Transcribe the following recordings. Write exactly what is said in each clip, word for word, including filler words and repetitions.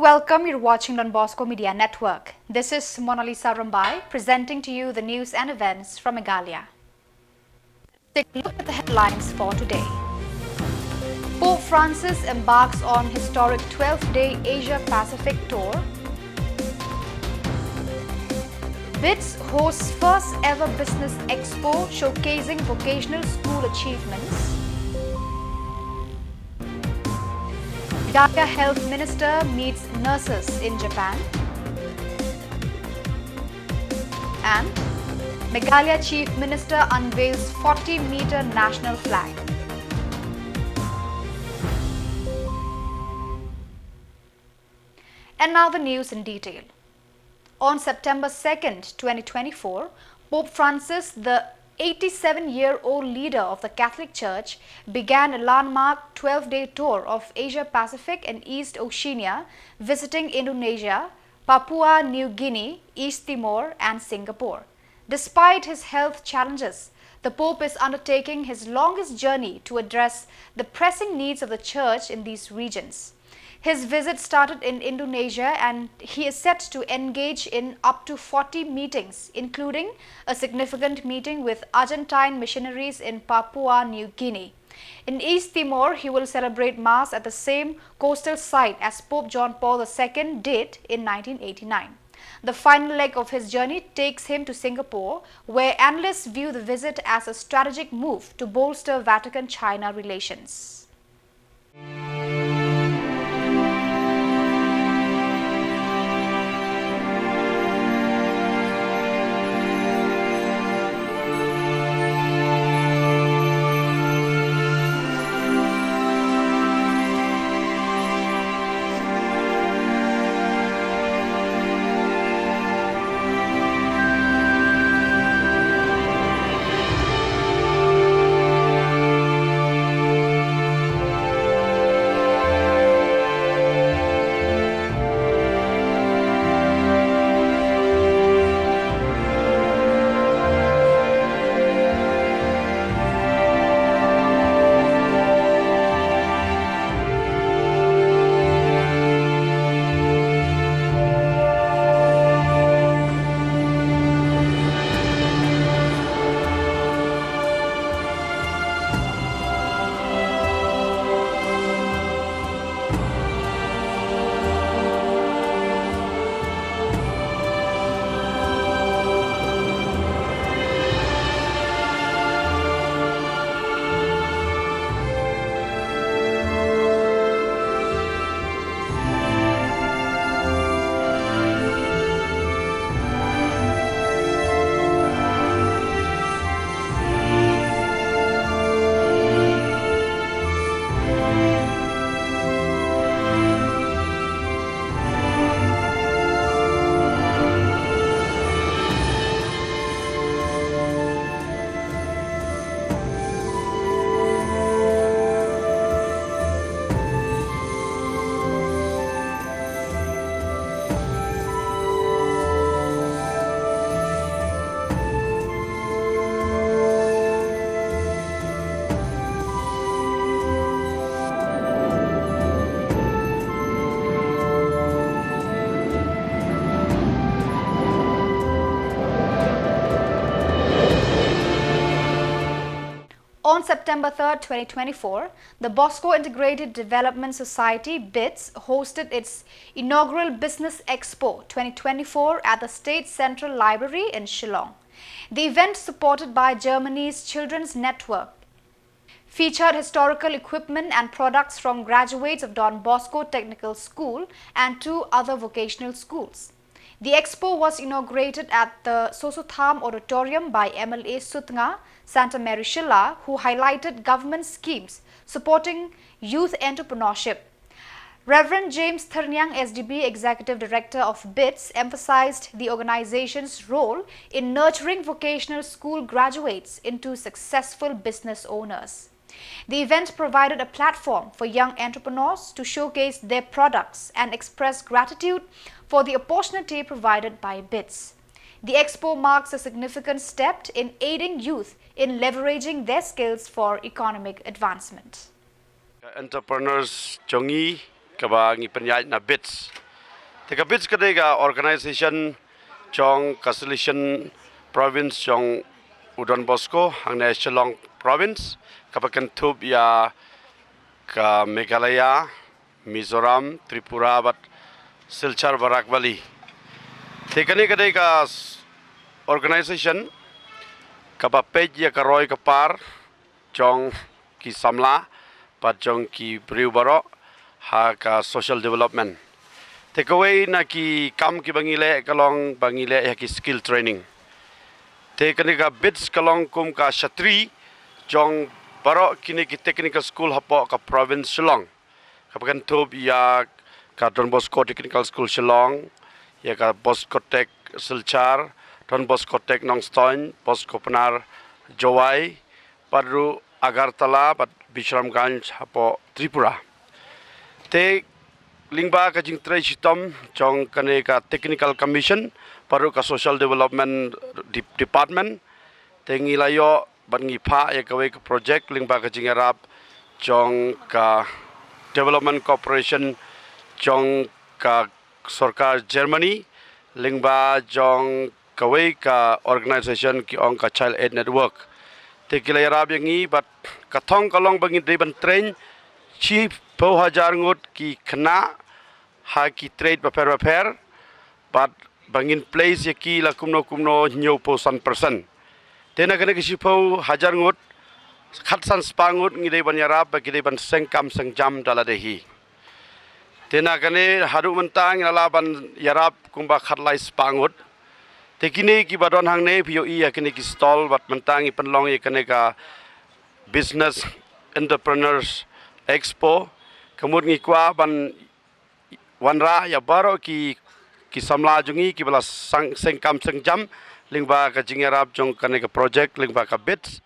Welcome, you're watching Don Bosco Media Network. This is Mona Lisa Rumbai presenting to you the news and events from Meghalaya. Take a look at the headlines for today. Pope Francis embarks on historic twelve-day Asia Pacific tour. BITS hosts first ever business expo showcasing vocational school achievements. Meghalaya Health Minister meets nurses in Japan. And Meghalaya Chief Minister unveils forty meter national flag. And now the news in detail. On September second, twenty twenty-four, Pope Francis, the eighty-seven-year-old leader of the Catholic Church, began a landmark twelve-day tour of Asia Pacific and East Oceania, visiting Indonesia, Papua New Guinea, East Timor, and Singapore. Despite his health challenges, the Pope is undertaking his longest journey to address the pressing needs of the Church in these regions. His visit started in Indonesia and he is set to engage in up to forty meetings, including a significant meeting with Argentine missionaries in Papua New Guinea. In East Timor, he will celebrate Mass at the same coastal site as Pope John Paul the Second did in nineteen eighty-nine. The final leg of his journey takes him to Singapore, where analysts view the visit as a strategic move to bolster Vatican China relations. On September third, twenty twenty-four, the Bosco Integrated Development Society, BIDS, hosted its inaugural Business Expo twenty twenty-four at the State Central Library in Shillong. The event, supported by Germany's Children's Network, featured historical equipment and products from graduates of Don Bosco Technical School and two other vocational schools. The expo was inaugurated at the Sosotham Auditorium by M L A Sutnga Santa Mary Shylla, who highlighted government schemes supporting youth entrepreneurship. Reverend James Thyrniang, S D B, Executive Director of BIDS, emphasized the organization's role in nurturing vocational school graduates into successful business owners. The event provided a platform for young entrepreneurs to showcase their products and express gratitude for the opportunity provided by BIDS. The expo marks a significant step in aiding youth in leveraging their skills for economic advancement. Ka entrepreneurs jong ngi kaba ngi pynïaid na BIDS. Te ka BIDS ka dei ka organization jong ka Salesian Province jong u Don Bosco hangne Shillong Province, kaba kynthup ïa ka Meghalaya, Mizoram, Tripura bad Silchar Barak Valley. Te kane ka dei ka s-, organization kaba peit ïa ka roi ka par jong ki samla bad jong ki briew baroh ha ka social development. Te kawei na ki kam kiba ngi leh ka long ba ngi leh ïa ki skill training. Te kane ka BIDS ka long kum ka shatri jong baroh kine ki technical school hapoh ka province Shillong, kaba kynthup ïa ka Don Bosco Technical School Shillong, ïa ka Bosco Tech Silchar, Don Bosco Tech Nongstoiñ, Bosco Pnar Jowai, bad ruh Agartala bad Bishramganj hapoh Tripura. Te lyngba ka jingtrei shitom jong kane ka Technical Commission bad ruh ka Social Development Dep-, Department, te ngi la ïoh bad ngi phah ïa kawei ka project lyngba ka jingïarap jong ka Development Cooperation jong ka sorkar Germany lyngba jong kawei ka organization ki ong ka Child Aid Network. Te ki la ïarap ïa ngi bad ka thong ka long ba ngi dei ban train shiphew hajar ngut ki khynnah ha ki trade bapher bapher bad ba ngin place ïa ki la kumno kumno hynñiewphew san percent. Te na kane ka shiphew hajar ngut, khatsan spah ngut ngi dei ban ïarap ba ki dei ban seng kam seng jam da lade hi. Te na kane haduh mynta ngi la lah ban ïarap kumba khatlai spah ngut. Te kine kiba don hangne phi ïohi ïa kine ki stall bad mynta ngi pynlong ïa kane ka Business Entrepreneurs Expo. Ka mut ngi kwah ban wanrah ïa baroh ki, ki samla jong ngi kiba la sang, seng kam seng jam lyngba ka jingïarap jong kane ka project lyngba ka BIDS.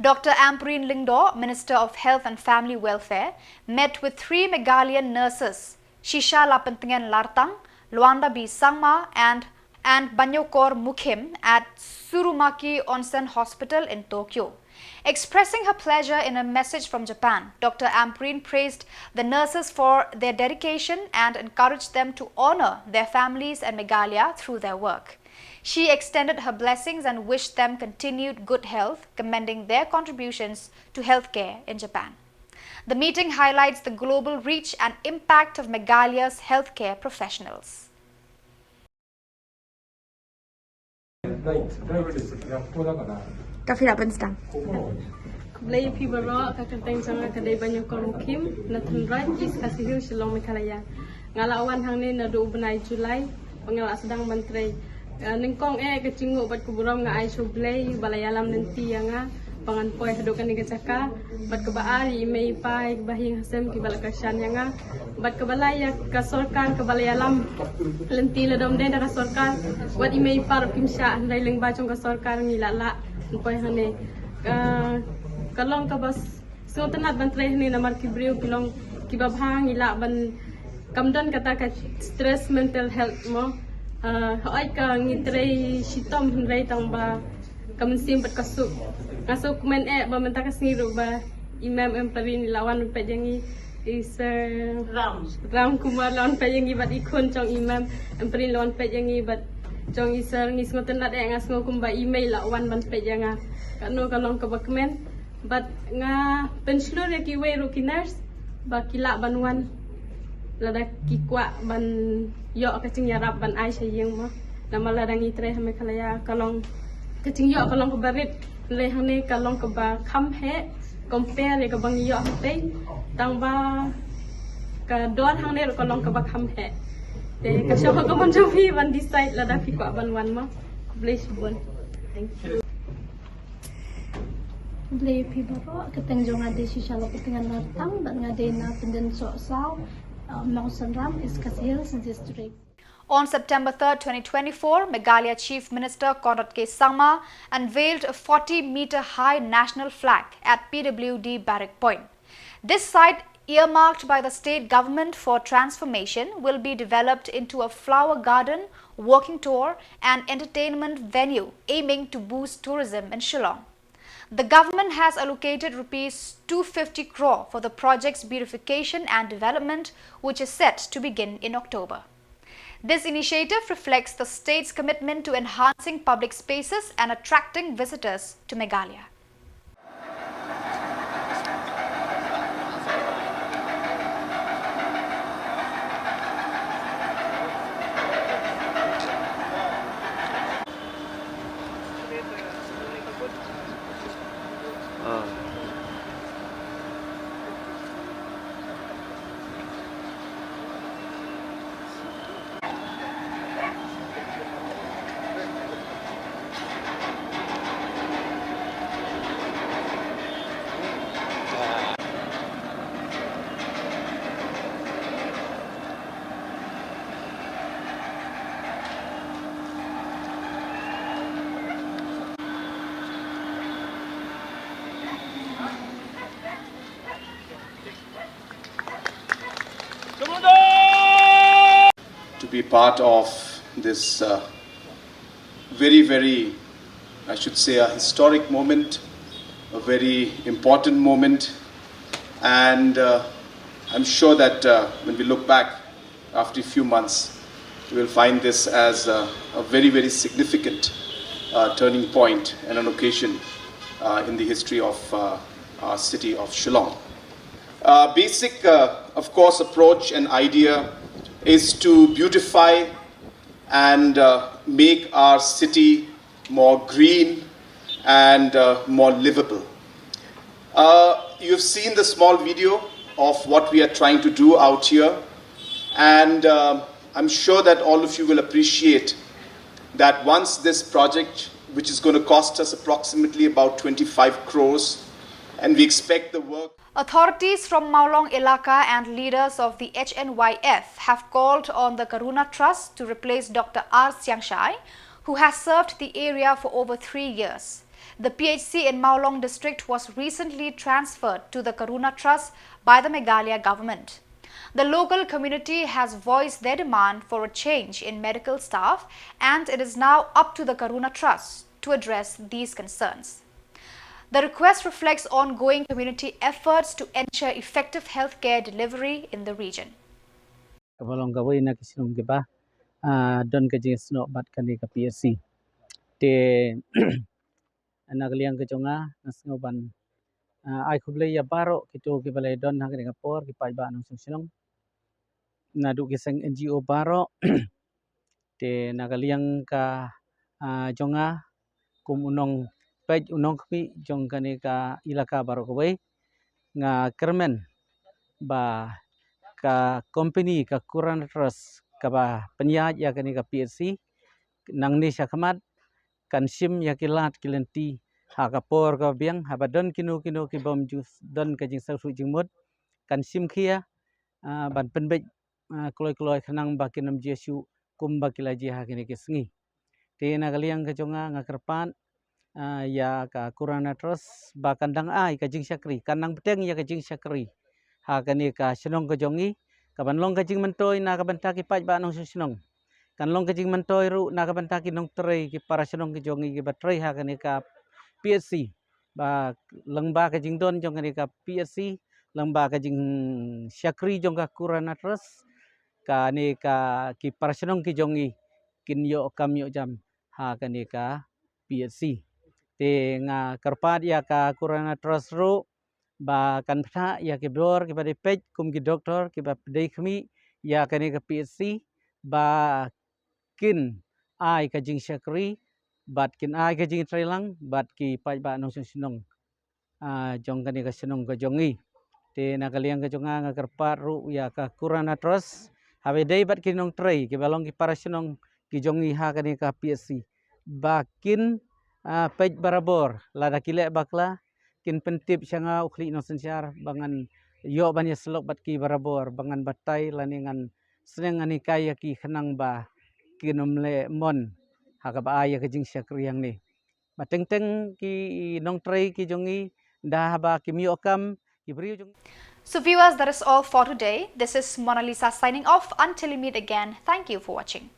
Doctor Ampareen Lyngdoh, Minister of Health and Family Welfare, met with three Meghalayan nurses, Shisha Lapentngen Lartang, Luanda B Sangma, and, and Banyokor Mukhim at Surumaki Onsen Hospital in Tokyo. Expressing her pleasure in a message from Japan, Doctor Ampareen praised the nurses for their dedication and encouraged them to honor their families and Meghalaya through their work. She extended her blessings and wished them continued good health, commending their contributions to healthcare in Japan. The meeting highlights the global reach and impact of Meghalaya's healthcare professionals. Ka phi lah ban sdang. Khublei phi baroh, ka kyrteng jong nga ka dei Banyokor Mukhim, na Thanrai, East Khasi Hills, Shillong, Meghalaya. Nga la wan hangne naduh u bnai July ba nga la sdang ban trei. Eh, nyngkong eh ka jingnguh bad ka burom nga ai sha U Blei ba la ïalam lynti ïa nga ba ngan poi haduh kane ka jaka, bad kaba ar ïa i mei i pa, ïa ki bahaïing hasem kiba la kyrshan ïa nga, bad kaba lai ïa ka sorkar kaba la ïalam lynti. Lada ym dei da ka sorkar, wat i mei i pa ruh kim shah, hynrei lyngba jong ka sorkar ngi la lah ban poi hangne. Ka, ka long kaba s-, sngewtynnat ban trei hangne namar ki briew ki long kiba bha, ngi lah ban, kam don kata ka stress, mental health mo. Ah, hooid ka ngi trei shitom hynrei tang ba ka mynsiem bad ka suk. Nga sngewkmen eh ba mynta ka sngi ruh ba i Mem Ampareen i la wan peit ïa ngi, i Sir Ram, Ram Kumar la wan peit ïa ngi bad i khun jong i Mem Ampareen la wan peit ïa ngi bad jong i Sir, ngi sngewtynnat eh, nga sngew kumba i mei la wan ban peit ïa nga. Kano ka long kaba kmen. Bad nga pynshlur ïa kiwei ruh ki nurse ba ki lah ban wan lada ki kwah ban ïoh ka jingïarap ban ai sha ïing mo. Namar lada ngi trei ha Meghalaya ka long, ka jingïoh ka long kaba rit, hynrei hangne ka long kaba kham heh compare ïa kaba ngi ïoh hangtei, tang ba ka dor hangne ruh ka long kaba kham heh. Te ka shong ha ka mon jong phi ban decide lada phi kwah ban wan mo. Bless you, Bon. Thank you. Bless you, Pibaro. Kateng jong nga de shisha lo kateng nga tang, but nga de na pendin so sao. Mawsynram, East Khasi Hills District. On September third, twenty twenty-four, Meghalaya Chief Minister Conrad K Sangma unveiled a forty meter high national flag at P W D Barrack Point. This site, earmarked by the state government for transformation, will be developed into a flower garden, walking tour, and entertainment venue, aiming to boost tourism in Shillong. The government has allocated rupees two fifty crore for the project's beautification and development, which is set to begin in October. This initiative reflects the state's commitment to enhancing public spaces and attracting visitors to Meghalaya. To be part of this uh, very, very, I should say, a historic moment, a very important moment. And uh, I'm sure that uh, when we look back after a few months, you will find this as a, a very, very significant uh, turning point and an occasion uh, in the history of uh, our city of Shillong. Uh, basic, uh, of course, approach and idea is to beautify and uh, make our city more green and uh, more livable. Uh, you've seen the small video of what we are trying to do out here, and uh, I'm sure that all of you will appreciate that once this project, which is going to cost us approximately about twenty-five crores, and we expect the work. Authorities from Mawlong Elaka and leaders of the H N Y F have called on the Karuna Trust to replace Doctor R Siangshai, who has served the area for over three years. The P H C in Mawlong district was recently transferred to the Karuna Trust by the Meghalaya government. The local community has voiced their demand for a change in medical staff, and it is now up to the Karuna Trust to address these concerns. The request reflects ongoing community efforts to ensure effective healthcare delivery in the region. Kaba long kawei na ki shnong kiba ah, don ka jingsnoh bad kane ka P H C. Te na ka liang ka jong nga, nga sngew ban ah, ai khublei ïa baroh kito kiba la don ha kane ka por, ki paidbah nongshong shnong, naduh ki seng N G O baroh. Te na ka liang ka ah, jong nga kum u nongpeit, u nongkhmih jong kane ka ilaka baroh kawei, nga kyrmen ba ka company, ka Karuna Trust, kaba pynïaid ïa kane ka P H C nangne sha khmat, kan shim ïa ki lad ki lynti ha ka por kaba biang, haba don kino kino kibym ju don ka jingsngewthuh jingmut, kan shim khia ah, ban pynbeit ah, kloi kloi khnang ba kin ym ju ïashuh kumba ki la jia ha kine ki sngi. Te na ka liang ka jong nga, nga kyrpad ah, ïa ka Karuna Trust ba kan dang ai ka jingshakri, kan nang bteng ïa ka jingshakri ha kane ka shnong ka jong ngi, kaban long ka jingmyntoi na ka bynta ki paidbah nongshong shnong. Kan long ka jingmyntoi ruh na ka bynta ki nongtrei, ki para shnong ka jong ngi kiba trei ha kane ka P H C. Ba lyngba ka jingdon jong kane ka P H C, lyngba ka jingshakri jong ka Karuna Trust, kane ka, ki para shnong ki jong ngi kin ïoh kam ïoh jam ha kane ka P H C. Te nga kyrpad ïa ka Karuna Trust ruh ba kan phah ïa ki bor kiba dei peit kum ki doktor kiba dei khmih ïa kane ka P H C, ba kin ai ka jingshakri bad kin ai ka jingtreilang bad ki paidbah nongshong shnong ah, jong kane ka shnong ka jong ngi. Te na ka liang ka jong nga, nga kyrpad ruh ïa ka Karuna Trust, haba dei bad ki nongtrei kiba long ki para shnong ki jong ngi ha kane ka P H C, ba kin, ah, peit barabor, lada ki leh bakla, kin pyntip sha nga u khlieh nongsynshar, ba ngan ïoh ban ïasyllok bad ki barabor, ba ngan batai lane ngan sneng ngan hikai ïa ki khnang ba kin ym leh mon ha kaba ai ïa ka jingshakri hangne. Ba teng teng ki nongtrei ki jong ngi, da haba kim ïoh kam, ki briew jong ngi. So viewers, that is all for today. This is Mona Lisa signing off. Until we meet again, thank you for watching.